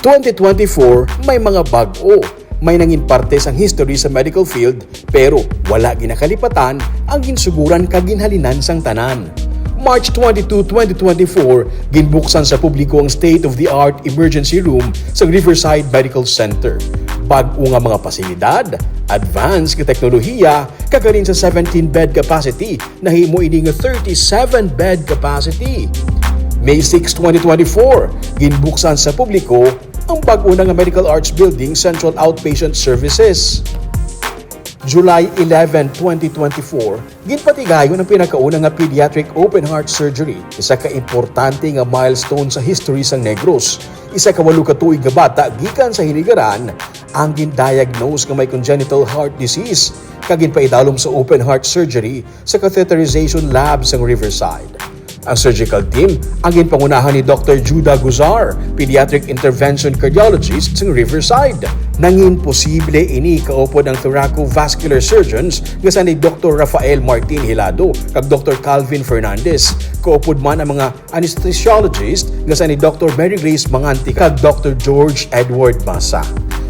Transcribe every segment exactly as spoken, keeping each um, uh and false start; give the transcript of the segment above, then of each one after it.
Twenty twenty-four, may mga bag-o. May nangin parte sang history sa medical field, pero wala ginakalipatan ang ginsuguran kag ginhalinan sang tanan. March twenty-two, twenty twenty-four, ginbuksan sa publiko ang state-of-the-art emergency room sa Riverside Medical Center. Bag-o nga mga pasilidad, advanced nga teknolohiya, kag halin sa seventeen bed capacity, nahimo ini nga thirty-seven bed capacity. May six, twenty twenty-four, ginbuksan sa publiko ang bag-o na nga Medical Arts Building Central Outpatient Services. July eleven, twenty twenty-four, ginpatigayon ang pinakauna nga pediatric open heart surgery, isa ka importante nga milestone sa history sang Negros. Isa ka walo ka tuig nga bata gikan sa Hinigaran ang gindiagnose nga may congenital heart disease kag ginpaidalom sa open heart surgery sa catheterization lab sang Riverside. Ang surgical team ang ginpangunahan ni Doctor Judah Guzar, pediatric intervention cardiologist sang Riverside. Nangin posible ini kaupod ang thoraco-vascular surgeons nga sa ni Doctor Rafael Martin Hilado kag Doctor Calvin Fernandez, kaupod man ang mga anesthesiologist nga sa ni Doctor Mary Grace Manganti kag Doctor George Edward Masa.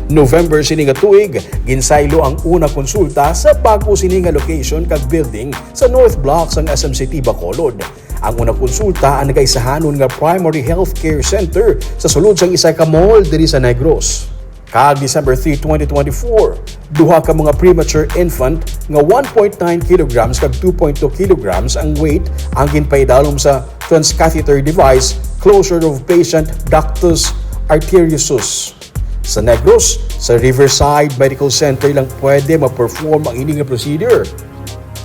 November sini nga tuig, ginsaylo ang una konsulta sa bag-o sini nga location kag building sa North Block sang S M City, Bacolod. Ang una konsulta ang nagaisahanon nga Primary Health Care Center sa sulod sang isa ka mall diri sa Negros. Kag December three, twenty twenty-four, duha ka mga premature infant nga one point nine kilograms kag two point two kilograms ang weight ang ginpaidalom sa transcatheter device closure of patient ductus arteriosus. Sa Negros, sa Riverside Medical Center lang pwede ma-perform ang ini nga procedure.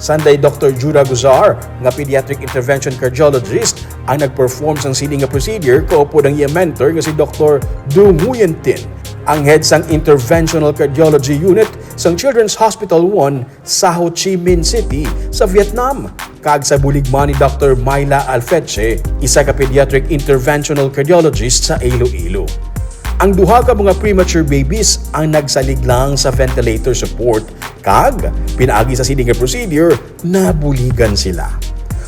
Sanday Doctor Jura Guzar, nga pediatric intervention cardiologist, ang nag-perform sang sini nga procedure, kaupod ang iya mentor nga si Doctor Du Nguyen Tin, ang head sang Interventional Cardiology Unit sang Children's Hospital one sa Ho Chi Minh City sa Vietnam, kag sa bulig man ni Doctor Myla Alfeche, isa ka pediatric interventional cardiologist sa Iloilo. Ang duha ka mga premature babies ang nagsalig lang sa ventilator support, kag pinaagi sa sini nga procedure, nabuligan sila.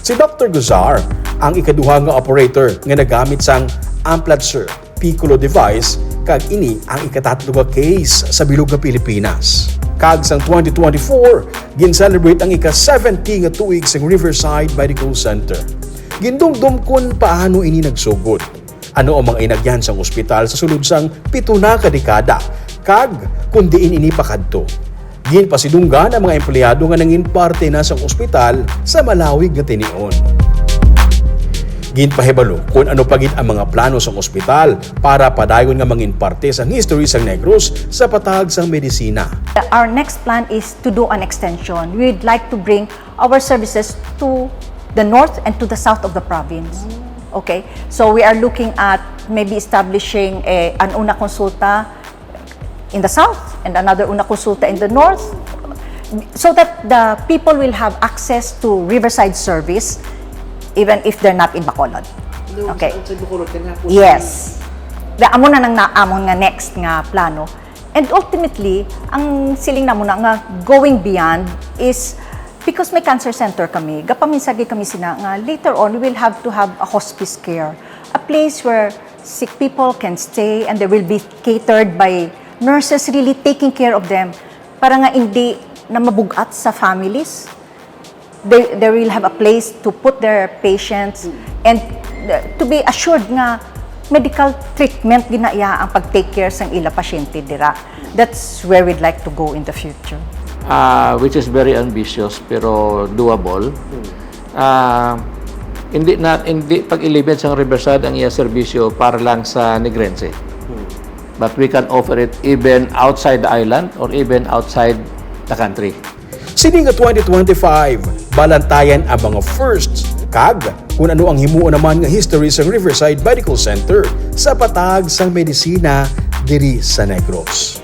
Si Doctor Guzar ang ikaduha nga operator nga nagamit sang Amplatzer Piccolo device, kag ini ang ikatatlo nga case sa bilog nga Pilipinas. Kag sang twenty twenty-four, gin-celebrate ang ika-seventy nga tuig sang Riverside Medical Center. Gindumdom kon paano ini nagsugod. Ano ang mga inagyan sang ospital sa sulod sang pito na ka dekada, kag kon diin ini pakadto? Ginpasidunggan ang mga empleyado nga nangin parte na sang ospital sa malawig nga tinion. Ginpahibalo kon ano pa gid ang mga plano sang ospital para padayon nga mangin parte sang history sang Negros sa patag sang medisina. Our next plan is to do an extension. We'd like to bring our services to the north and to the south of the province. Okay? So we are looking at maybe establishing a, an una consulta in the south and another una consulta in the north, so that the people will have access to Riverside service even if they're not in Bacolod. Okay. Outside Bacolod, then hapon. Yes. The amo na nang naamon nga next nga plano. And ultimately, ang siling namo na nga going beyond is because may cancer center kami, gapaminsagi kami sina nga later on we will have to have a hospice care, a place where sick people can stay and they will be catered by nurses really taking care of them para nga hindi na mabug-at sa families. They, they will have a place to put their patients and uh, to be assured nga medical treatment gina iya ang pag-take care sang ila pasyente dira. That's where we'd like to go in the future. Ah, which is very ambitious pero doable. Ah, hindi na hindi pag-eliminate sang Riverside ang iya serbisyo para lang sa Negrense. But we can offer it even outside the island or even outside the country. Sini nga twenty twenty-five, balantayan ang mga firsts kag kung ano ang himuon naman nga history sang Riverside Medical Center sa patag sang medisina diri sa Negros.